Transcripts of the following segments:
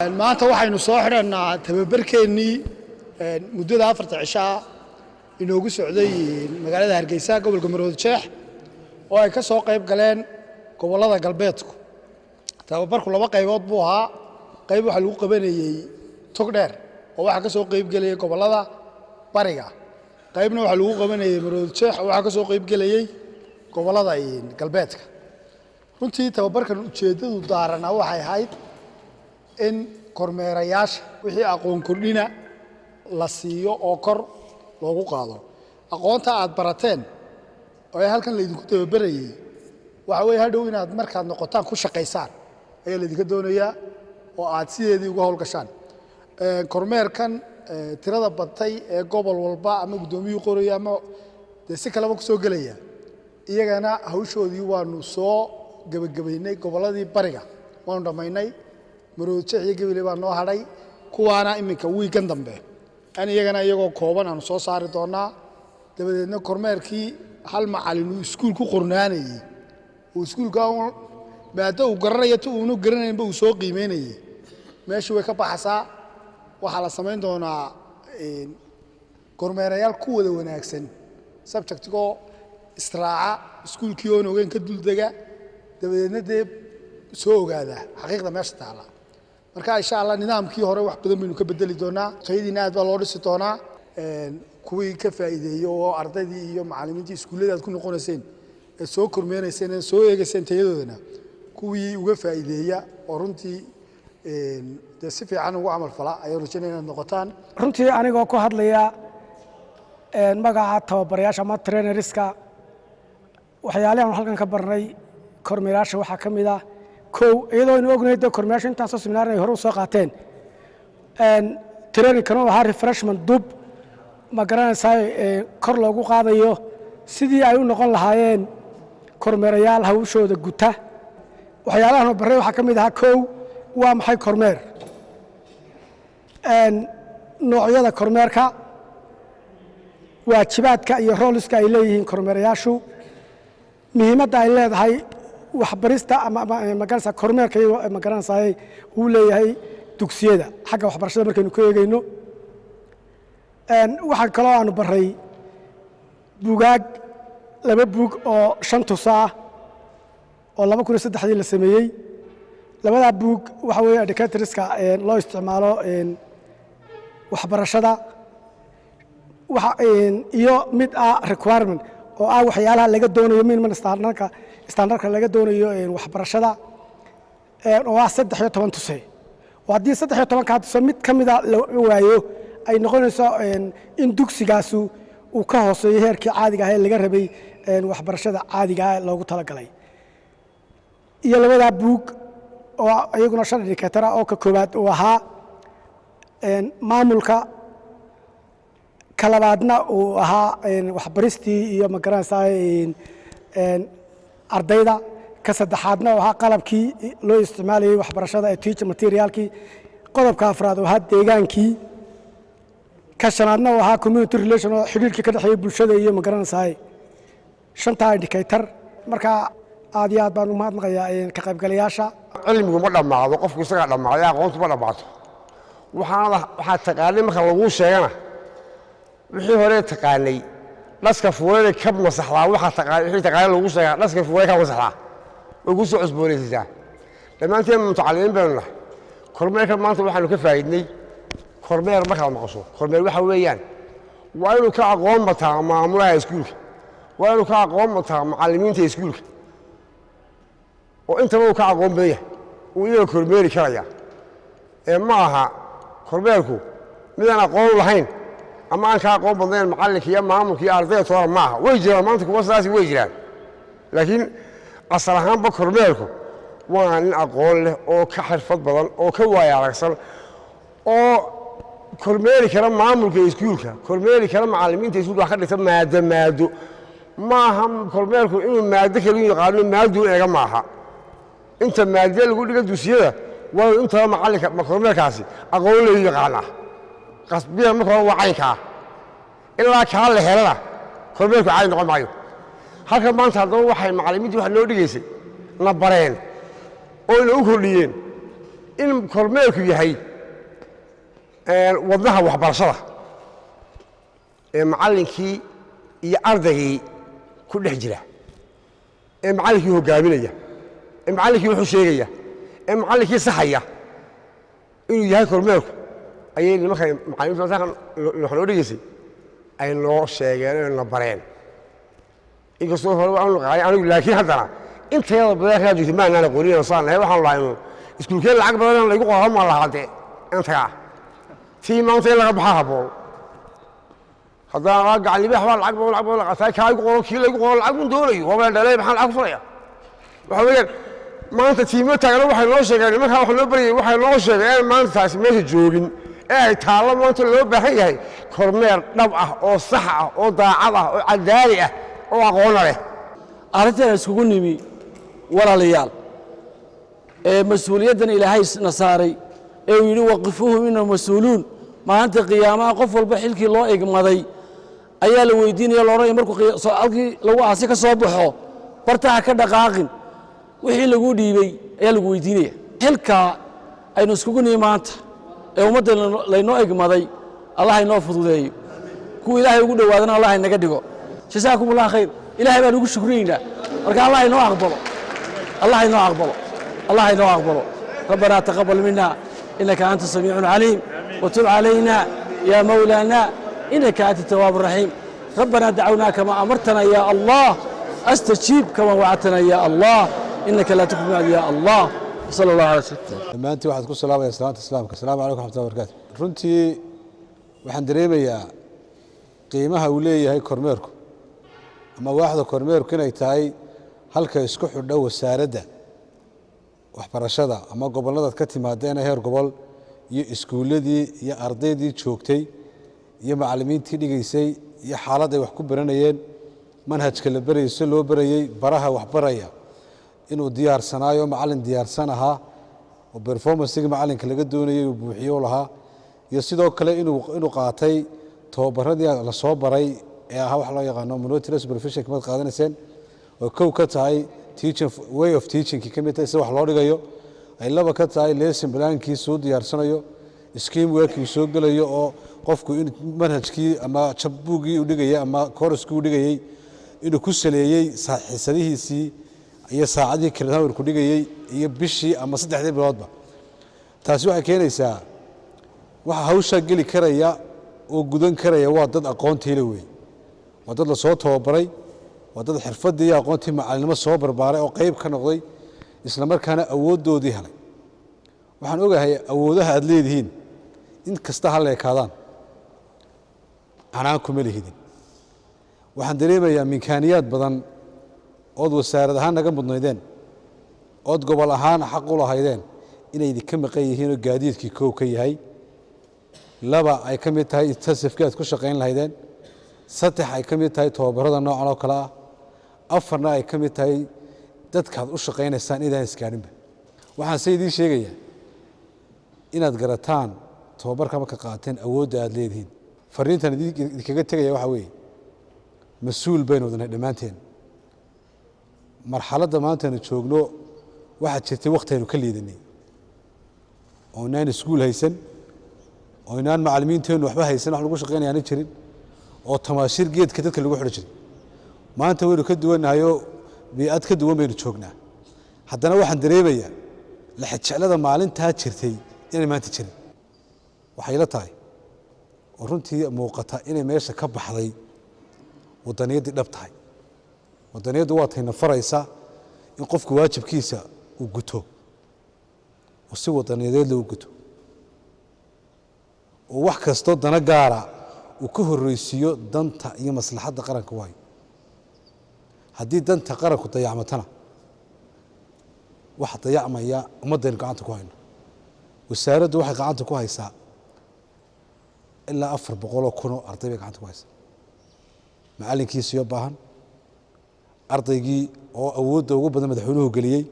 Maanta waxaynu soo xidhannaa tababarkeennii muddada 4ta cishaa inoogu socday magaalada Hargeysa, gobolka Maroodi Jeex, oo ay ka soo qayb galeen gobollada galbeedku. Tababarku laba qaybood buu ahaa. Qayb waxaa lagu qabanayey Togdheer oo waxaa ka soo qaybgelayay gobollada bariga, qaybna waxaa lagu qabanayey Maroodi Jeex oo waxaa ka soo qaybgelayey gobollada galbeedka. Runtii tababarkan ujeeddadu daaranaa waxay ahayd in kormeerayaasha wixii aqoon kordhina la siiyo oo kor loogu qaado aqoonta aad barateen oo halkan laydinku tababarayey. Waxa weeye hadhow inaad markaad noqotaan ku shaqaysaan ayaa laydinka doonayaa oo aad sideedii uga howlgashaan. Kormeerkan tirada batay ee gobol walba ama guddoomiyuhu qoraya ama dee si kaleba ku soo gelaya, iyagana hawshoodii waanu soo gebagabaynay. Gobolladii bariga waanu dhammaynay, Maroodijeex iyo Gebile baa noo hadhay. Kuwaana iminka wiigan dambe an iyagana iyagoo kooban aanu soo saari doonaa. Dabadeedna kormeerkii hal macalin uu iskuul ku qornaanayey, uu iskuulka maado uu garanayo ti uunu garanaynba uu soo qiimeynayey, meeshii way ka baxaysaa. Waxaa la samayn doonaa kormeerayaal ku wada wanaagsan subjectigoo israaca iskuulkii oon ogeyn ka duldega, dabadeedna dee soo ogaada xaqiiqda meesha taala. Marka insha Allah nidaamkii hore wax badan baynu ka bedeli doonaa, tayadiina aad baa loo dhisi doonaa. Kuwii ka faa'iideeyey oo ardaydii iyo macallimiintii iskuullada aad ku noqonayseen ee soo kormeenayseen ee soo eegayseen tayadoodana, kuwii uga faa'iideeya oo runtii dee si fiican ugu camal fala ayaan rajaynaya inaad noqotaan. Runtii anigoo ku hadlaya magaca tababarayaasha ama trainerska, waxyaalihan halkan ka barnay kormeerayaasha waxaa ka mid ah: kow, iyadoo aynu ognahay dee kormeerayaasha intaasoo seminaar ay hore u soo qaateen, trainingkana ahaa refreshment dub ma garanaysaa, kor loogu qaadayo sidii ay u noqon lahaayeen kormeerayaal hawshooda guta. Waxyaalahan barray waxaa ka mid ahaa: kow, waa maxay kormeer, noocyada kormeerka, waajibaadka iyo roleska ay leeyihiin kormeerayaashu, muhiimadda ay leedahay waxbarista ama magaranaysa kormeerka iyo magaranaysaa uu leeyahay dugsiyada xagga waxbarashada markaynu ku eegeyno. Waxaa kaloo aanu baray bugaag, laba buug oo shan tusa ah oo 2003dii la sameeyey. Labadaa buug waxa weeye educatorska loo isticmaalo waxbarashada iyo mid ah requirement oo ah waxyaalaha laga doonayo, minimum standardka laga doonayo waxbarashada, oo ah 13 tuse, oo haddii 13-kaa tuse mid ka mida la waayo ay noqonayso in dugsigaasu uu ka hooseeyo heerkii caadiga ah ee laga rabay waxbarashada caadiga ah loogu talagalay. Iyo labadaa buug oo iyaguna shan indicator ah, oo ka koowaad uu ahaa maamulka, ka labaadna uu ahaa waxbaristii iyo magaranaysaa ardayda, ka saddexaadna uu ahaa qalabkii loo isticmaalayay waxbarashada ee teacher materialkii, qodobka afraad uu ahaa deegaankii, ka shanaadna uu ahaa community relation oo xidhiirkii ka dhexeeyay bulshada iyo magaranaysaa. Shantaa indicator. Marka aad iyo aad baan u mahadnaqayaa ka qaybgalayaasha. Cilmigu ma dhammaado, qofku isagaa dhammaaday, aqoontu ma dhammaato. Waxaana waxaad taqaanay marka laguu sheegana wixii hore taqaanay dhaska fuulayna ka masaxdaa. Waxaa taqaanay wixii taqaanay lagu sheegaa dhaska fuulay ka masaxdaa, way ku soo cusboonaysiisaa. Dhammaanteen mutacalimiin baynu nahay. Kormeerka maanta waxaanu ka faa'iidnay, kormeer markaad maqasho, kormeer waxa weeyaan waa inuu ka aqoon bataa maamulaha iskuulka, waa inuu ka aqoon bataa macallimiinta iskuulka, oo intaba uu ka aqoon badan yahay uu iyaga kormeeri karaya. Ee ma aha kormeerku midaan aqoon lahayn ama aan ka aqoon badnayn macallinka iyo maamulka iyo ardayda toona ma aha. Way jiraan maanta kuwa sidaasi, way jiraan, laakiin asal ahaanba kormeerku waa nin aqoon leh oo ka xirfad badan oo ka waaya aragsan oo kormeeri kara maamulka iskuulka, kormeeri kara macallimiinta iskuulka wax ka dhigta maado maado. Maaha kormeerku inuu maado kaliyu yaqaano, maaduu eega maaha. Inta maadada lagu dhiga dugsiyada waa intaba macallinka kormeerkaasi aqoon leeyu yaqaanaa. Qasbiya marka hore waa caynkaa, ilaa kaa la helana kormeerku caadi noqon maayo. Halkan maanta haddaba waxay macallimiintii wax noo dhigaysay na bareen oo ina u kordhiyeen. In kormeerku yahay wadnaha waxbarashada ee macallinkii iyo ardaygii ku dhex jira, ee macallinkii hoggaaminaya, ee macallinkii wuxuu sheegaya, ee macallinkii saxaya inuu yahay kormeerku ayay nimanka macallimiintu masakan wax noo dhegeysay ay noo sheegeen oo na bareen. Inkastoo hore aanu naqaanay anigu, laakiin haddana intayada badan kaa joogtay maanaan aqoonin. Saan nahay waxaanu lahaynu iskuulkeen lacag badan laygu qoro ma lahaa dee intagaa tii maanta in laga baxaa habboon. Haddaan gacan libaax baa lacag badan, lacag badan laqataa, kaa igu qoro, kii laygu qoro lacag bun doonayo, waaba dhalay, maxaan lacag ku falaya? Waxa weeyaan maanta tiimo taagna waxay noo sheegeen nimankaa wax noo baryay, waxay noo sheegeen inaan maanta taasi meesha joogin ee ay taallo. Maanta loo baahan yahay kormeer dhab ah oo sax ah oo daacad ah oo cadaali ah oo aqoonna leh. Arrintan iskugu nimi, walaalayaal, ee mas-uuliyaddan Ilaahay na saaray ee uu yidhi waqifuuhum innahum mas-uuluun, maalinta qiyaamaha qof walba xilkii loo igmaday ayaa la weydiinaya, la odhanaya markuu halkii lagu aasi ka soo baxo, bartaha ka dhaqaaqin, wixii laguu dhiibey ayaa lagu weydiinaya. Xilkaa aynu iskugu nimi maanta ee ummadda laynoo igmaday, Allah inoo fududeeyo, kuwa Ilaahay ugu dhowaadana Allah inaga dhigo. Jasaakum Allah khayr. Ilahay baan ugu shukriyeynaa. Marka Allah inoo aqbalo, Allah inoo aqbalo, Allah inoo aqbalo. ربنا تقبل منا إنك أنت السميع العليم وتب علينا يا مولانا إنك أنت التواب الرحيم. ربنا دعونا كما أمرتنا يا الله، أستجيب كما وعدتنا يا الله، إنك لا تخلف الميعاد يا الله. صلى الله عليه وسلم. Dhammaantii waxaad ku salaamaya salaanta Islaamka. Asalaamu calaykum raxmatullahi barakaatu. Runtii waxaan dareemayaa qiimaha uu leeyahay kormeerku ama waaxda kormeerku inay tahay halka isku xidho wasaaradda waxbarashada ama gobolladaad ka timaadeen heer gobol iyo iskuulladii iyo ardaydii joogtay iyo macallimiintii dhigaysay iyo xaaladday wax ku baranayeen, manhajka la barayay, si loo barayey, baraha waxbaraya inuu diyaarsanaayo, macallin diyaarsan ahaa oo performancega macallinka laga doonayay uu buuxiyo lahaa, iyo sidoo kale inuu qaatay tababaradii la soo baray ee ahaa wax loo yaqaano monitoring supervision kamad qaadanayseen, oo kow ka tahay teaching, way of teachingkii ka mid tahay, sida wax loo dhigayo, ay laba ka tahay lesson plankii soo diyaarsanayo, scheme workii soo gelayo, oo qofku in manhajkii ama buuggii uu dhigayay ama coursekii uu dhigayey inuu ku saleeyey xisadihiisii iyo saacadihii credit dhigayey iyo bishii ama 3dii biloodba. Taasi waxay keenaysaa waxa hawshaa geli karaya oo gudan karaya waa dad aqoontiile weey, waa dad lasoo tababaray, waa dad xirfaddii iyo aqoontii macalinimo soo barbaaray oo qayb ka noqday, isla markaana awooddoodii helay. Waxaan ogahay awoodaha aad leedihiin in kasta ha leekaadaan, canaan kuma lihidin. Waxaan dareemayaa imkaaniyaad badan ood wasaarad ahaan naga mudnaydeen, ood gobol ahaan xaq u lahaydeen, inay idinka maqan yihiin, oo gaadiidkii koow ka yahay, laba ay ka mid tahay tasafkii aad ku shaqayn lahaydeen, saddex ay ka mid tahay tababarada noocan oo kale ah, afarna ay ka mid tahay dadkaad u shaqaynaysaan inaan isgaadhinba. Waxaan se idiin sheegayaa inaad garataan tababarka marka qaateen awoodda aad leedihiin. Fariintan idinkaga tegaya waxaa weeye, mas-uul baynu wadnahay dhammaanteen. Marxaladda maantaynu joogno, waxaa jirtay wakti aynu ka liidanay oo inaan iskuul haysan, oo inaan macallimiinteennu waxba haysan, wax lagu shaqaynayaana jirin, oo tamaashiir geedka dadka lagu xidhi jiray. Maanta waynu ka duwannahayoo bii'ad ka duwan baynu joognaa. Haddana waxaan dareemayaa laxajeclada maalintaa jirtay inay maanta jirin. Waxay la tahay oo runtii muuqata inay meesha ka baxday wadaniyaddii dhab tahay. Wadaniyaddu waa tayna faraysa in qofku waajibkiisa uu guto oo si wadaniyadeed loo guto, oo wax kastoo dana gaara uu ka horreysiiyo danta iyo maslaxadda qaranka. Waayo, haddii danta qaranku dayacmatana, waxa dayacmaya ummaddaynu gacanta ku hayno. Wasaaraddu waxay gacanta ku haysaa ilaa 400,000 oo arday bay gacanta ku haysaa, macallinkiisiyo baahan, ardaygii oo awoodda ugu badan madaxweynuhu geliyey,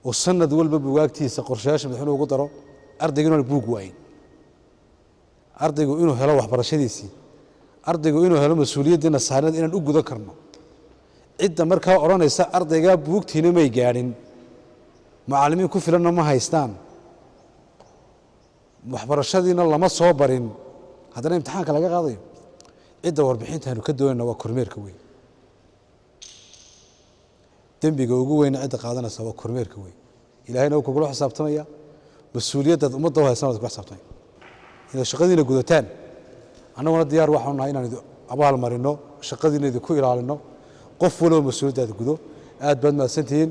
oo sanad walba bugaagtiisa qorshayaasha madaxweynuhu ugu daro, ardaygu inuuna buug waayin, ardaygu inuu helo waxbarashadiisii, ardaygu inuu helo mas-uuliyaddiina saarneed inaan u gudan karno. Cidda markaa odhanaysa ardaygaa buugtiina may gaadhin, macallimiin ku filanna ma haystaan. Waxbarashadiina lama soo barin, haddana imtixaanka laga qaadayo. Cidda warbixintaanu ka doonayna waa kormeerka weyn. Dembiga ugu weyna cidda qaadanaysa waa kormeerka weyn. Ilaahayna wuu kugula xisaabtamaya, mas-uuliyaddaad ummadda u haysana waad kula xisaabtamaya. Inaad shaqadiina gudataan, annaguna diyaar waxaanu nahay inaan idin abaal marino, shaqadiina idinku ilaalino. Qof waliba mas-uuliyaddaada gudo. Aad baad mahadsantihiin.